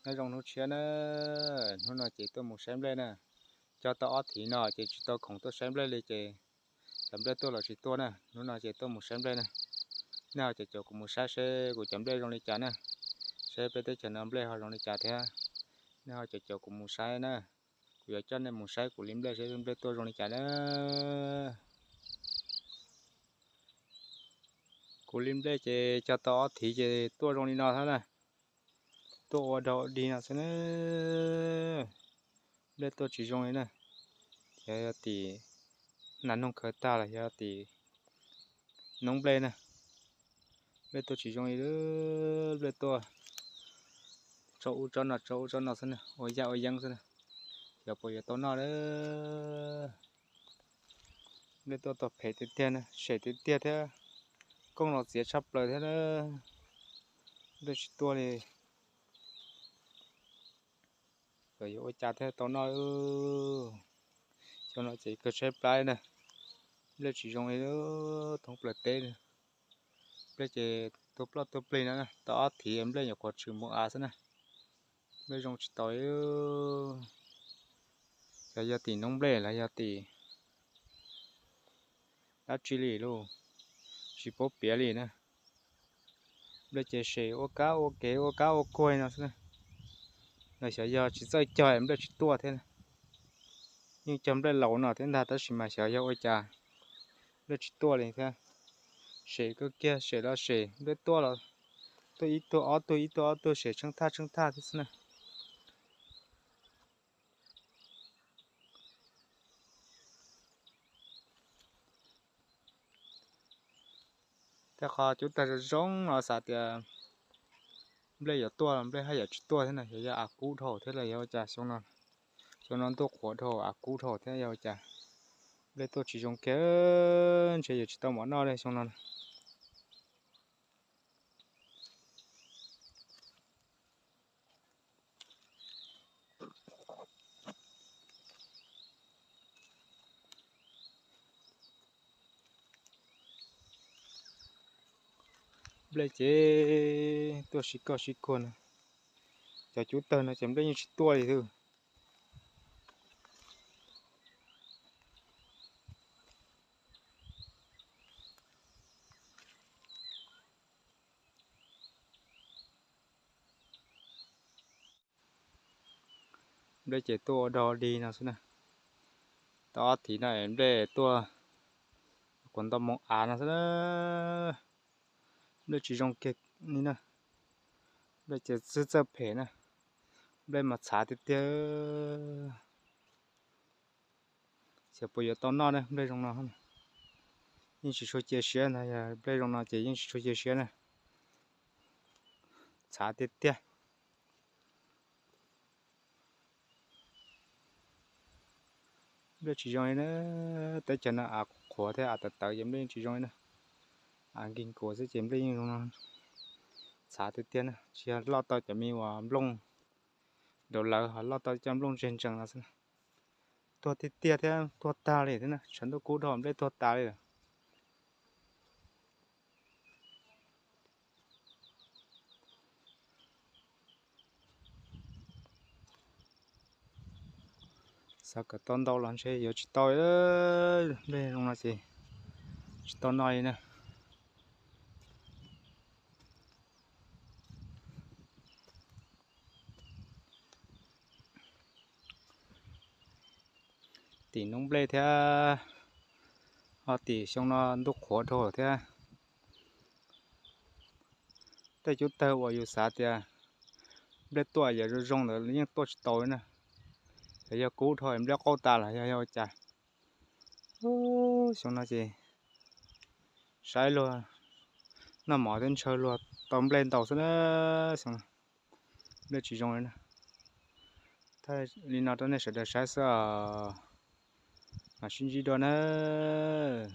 Nyob zoo hnub tshiab na, hnub no ces tuaj mus saib nplej na. Cog tau ob thiv no ces tsis tau khoom tuaj saib nplej li ces cov nplej tuaj los tsis tuaj na. Hnub no ces tuaj mus saib nplej na. Nej ho caum caum kuv mus saib seb kuv cov nplej zoo li cas na, seb peb teb chaws no nplej ho zoo li cas thiab. Nej ho caum caum kuv mus saib na, kuv yuav coj nej mus saib kuv li nplej seb nplej tuaj zoo li cas na. Kuv li nplej ces cog tau ob thiv ces tuaj zoo li no thiab na. Tuaj ua dog dig no xwb na. Nplej tuaj tsis zoo li na. Yog yog tim nas noog khaws tag los yog tim noob nplej na. Nplej tuaj tsis zoo li, nplej tuaj tso ub tso no tso ub tso no xwb na, ua yaj ua yeeb xwb na. Xyov puas yuav tau noj a. Nplej tuaj tau phem tiag tiag na, sem tiag tiag thiab, kooj los txiav tshaj plaws thiab na. Nplej tsis tuaj li. Xyov yuav ua cas thiaj tau noj. Xyoo no ces kawg tshaib plab na, nplej tsis zoo li thoob plaws teb na. Nplej ces tuag ploj tuag plig no, tau ob thiv nplej nyuam qhuav tshwm mus av xwb na. Nplej zoo tsis tau li. Xyov yog tim noob nplej los yog tim dab tsi li lauj, tsis paub piav li na. Nplej ces sem ua kab ua kev ua kab ua kuag no xwb na. Los xyov yog tsis txawj cog nplej tsis tuaj thiab. Yeej cog nplej laus no thiab ntag tab sis mas xyov yog ua cas nplej tsis tuaj li thiab. Sem kawg kiag, sem los sem, nplej tuaj los tuaj ib tug ob tug ib tug ob tug, sem tsheej thaj tsheej thaj thiab xwb na. Tej qhov cub tag zoo zoo no xav tias nplej yuav tuaj los nplej haj yam tsis tuaj thiab no, xyov yog av kub dhau thiab los yog ua cas xyoo no. Xyoo no ntuj qhuav dhau av kub dhau thiab yog ua cas nplej tuaj tsis zoo kiag, ntshe yuav tsis tau mov noj li xyoo no. Nplej ces tuaj sib koj sib kuag no, cov cub tawg no ces nplej yeej tsis tuaj li xwb. Nplej ces tuaj ua dog dig no xwb na. Tau ob thiv no es nplej tuaj kuv ntau moo av no xwb na. Nplej tsis zoo kiag li na. Nplej ces txwj txawj phem na. Nplej mas txhav tiag tiag. Xyov puas yuav tau noj ne, nplej zoo no. Yeej tsis tshua cia siab ntag, yog nplej zoo no ces yeej tsis tshua cia siab na. Txhav tiag tiag. Nplej tsis zoo li na, teb chaws no av qhuav thiab av tawv tawv ces nplej yeej tsis zoo li na. Av nkig nkuav xwb ces nplej yeej zoo no. Txhav tiag tiag na, tsis yog loj tau cov me uas nplooj daus lawv, ho loj tau cov nplooj ntseg ntsees no xwb. Tuag tiag tiag thiab tuag tag li thiab na, tshav ntuj kub dhau nplej tuag tas li lawm. Xav kom tau ntau los ntshe yuav tsis tau, nplej zoo no ces tsis tau noj li na. Tim noob nplej thiab, ho tim xyoo no ntuj qhuav dhau thiab. Tej cub tawg uas yus xav tias nplej tuaj yam zoo zoo ntawd yeej tuaj tsis tau li na. Yog, yog kub dhau nplej qauj tas los yog, yog ua cas. Xyoo no ces saib luag noj mov thiab ntshaw luag tau nplej ntau xwb na. Xyoo no nplej tsis zoo li na. Thaij li no rau nej sawv daws saib xwb os. Mam sib ntsib dua nawb.